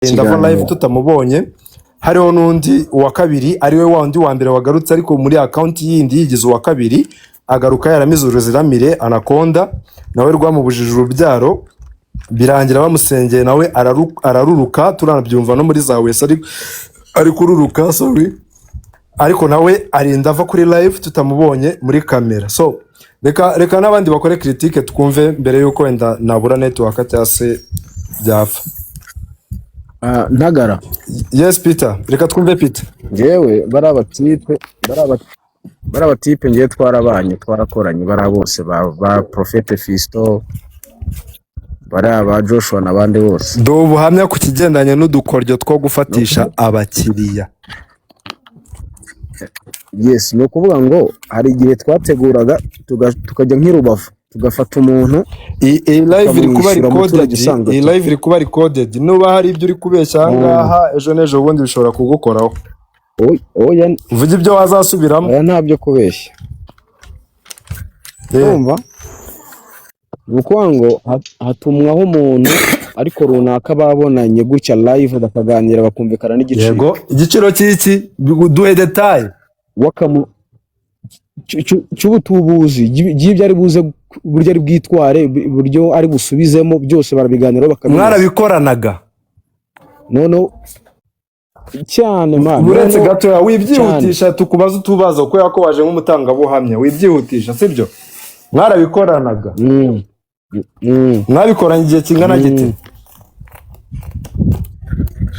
ava live Ikiganiro. tutamubonye. Hariho n'undi wa kabiri, ariwe wa wundi wa mbere wagarutse, ariko muri account yindi yigize uwa kabiri, agaruka yaramize uruziramire anaconda, nawe rwamubujije urubyaro, birangira bamusengeye nawe araruruka, turanabyumva no muri za wese ari kururuka, sorry, ariko nawe arinda ava kuri live tutamubonye muri kamera. So reka n'abandi bakore critique twumve mbere y'uko wenda nabura network cyangwa se byapfa. Ah, Ntagara. Yes Peter, reka twumve Peter. Njyewe bari abatipe ngewe twarabanye, twarakoranye, bari bose ba Prophète Fisto, bari aba Joshua n'abandi bose. Dore ubuhamya ku kigendanye n'udukoryo two gufatisha abakiriya. Yes, ni ukuvuga ngo hari igihe twateguraga tukajya nk'i Rubavu, tugafata umuntu Iyi live iri kuba tukamwishyura, umuturage recorded. usanzwe Iyi tu live iri kuba recorded. Nuba hari ibyo uri kubeshya aha ngaha, ejo n'ejo bundi bishobora kugukoraho. Oya. Uvuge ibyo wazasubiramo. Oya, ntabyo kubeshya. Urumva, ni ukuvuga ngo hatumwaho umuntu ariko runaka babonanye gutya live, bakaganira, bakumvikana n'igiciro. Yego, igiciro cy'iki? Duhe détail. Wakamu cy'ubutubuzi by'ibyo ari buze, uburyo ari bwitware, uburyo ari busubizemo, byose barabiganiraho bakabinoza. Mwarabikoranaga? Noneho cyane, man. Uretse Noneho gatoya. cyane. Wibyihutisha, tukubaza utubazo kubera ko waje nk'umutangabuhamya. Wibyihutisha, sibyo? Mwarabikoranaga? Mwabikoranye igihe kingana gite?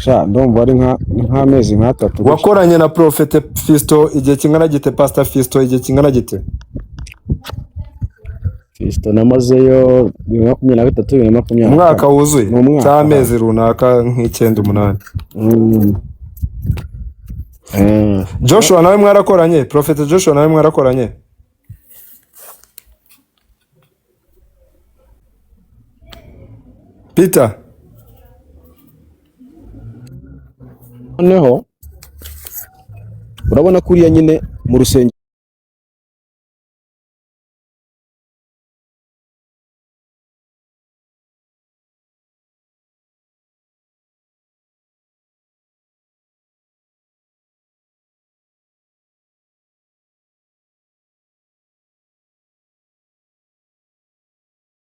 Sha, ndumva ari nk'amezi nk'atatu gutya. Wakoranye na Prophète Fisto igihe kingana gite? Pastor Fisto igihe kingana gite? Fiston namazeyo 2023, 2024. Umwaka wuzuye? Ni umwaka. Cyangwa amezi runaka nk'icyenda, umunani? Joshua nawe mwarakoranye? Prophète Joshua nawe mwarakoranye? Peter. Noneho urabona kuriya nyine mu rusengero.